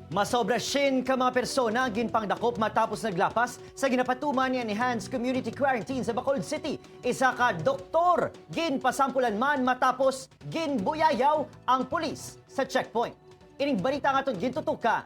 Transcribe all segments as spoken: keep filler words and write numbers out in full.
Masobra siyam ka mga persona ang ginpangdakop matapos naglapas sa ginapatuman ni Enhanced Community Quarantine sa Bacolod City. Isa ka doktor ginpasampulan man matapos ginbuyayaw ang pulis sa checkpoint. Ining balita ang aton gintutuka.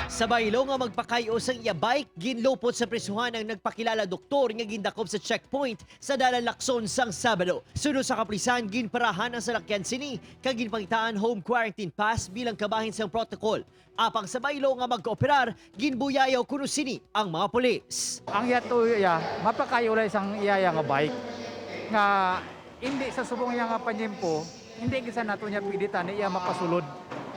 Sa baylo nga magpakayo sang iya bike, ginlupot sa prisuhan ang nagpakilala doktor nga gindakop sa checkpoint sa Dalan Lacson sang Sabado. Suno sa kapulisan, ginparahan ang salakyan sini kag ginpangitaan home quarantine pass bilang kabahin sang protocol. Apang sa baylo nga magkooperar, ginbuyayaw kuno sini ang mga pulis. Ang yato iya, mapakayo lang sang iya nga bike nga hindi sa subong iya nga panyempo, hindi gid sa nato niya pwede tani iya mapasulod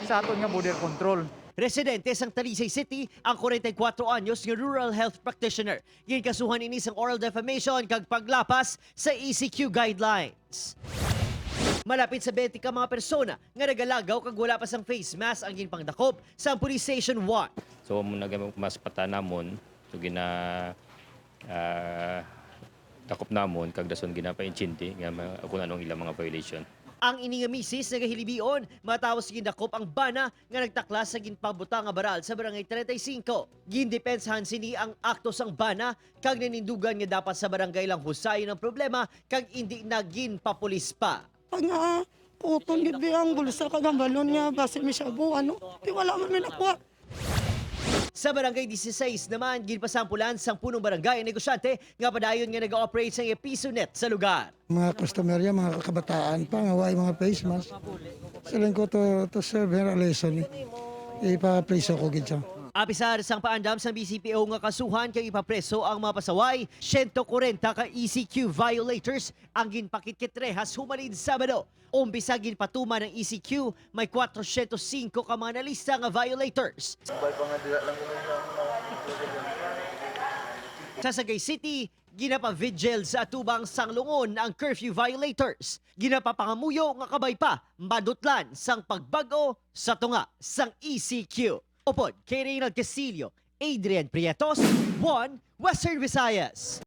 sa aton nga border control. Residente sang Talisay City ang forty-four anyos nga rural health practitioner. Ginkasuhan ini sang oral defamation kag paglapas sa E C Q guidelines. Malapit sa twenty ka mga persona nga nagalagaw kag wala pa sang face mask ang ginpangdakop sa Police Station one. So, amo na gani mas pata namon, so gina, ah, dakop namon kag dason ginapaintindi nga ma-, kung anong ilang mga violation. Ang ini nga misis nagahilibion matapos gindakop ang bana nga nagtaklas sa ginpabutang nga baral sa Barangay treinta y cinco. Gindepensahan sini ang akto sang bana kag nanindugan nga dapat sa barangay lang husayon ang problema kag indi na ginpapulis pa. Pag nga puton gid ang bulsa kag ang balon nga basi may shabu, ano? Di wala man may nakuha. Sa Barangay dieciséis naman, ginpasampulan sang punong barangay ang negosyante nga padayon nga nag-ooperate sa iya piso net sa lugar. Mga customer yan, mga kabataan pa nga way mga face mask. Siling ko to, to serve her a lesson, eh. Ipapriso ko gid siya. Apisar sang paandam sang B C P O nga kasuhan kag ipapreso ang mga pasaway, siyento kwarenta ka E C Q violators ang ginpakit-kit rehas humalin Sabado. Umpisa ginpatuman ang E C Q, may kwatrosyentos singko ka mga nalista nga violators. Sa Sagay City, ginapa-vigil sa atubang sang Lungon ang curfew violators. Ginapapangamuyo nga kabay pa madutlan sang pagbag-o sa tunga sang E C Q. Upod kay Reynald Castillo, Adrian Prietos, One Western Visayas.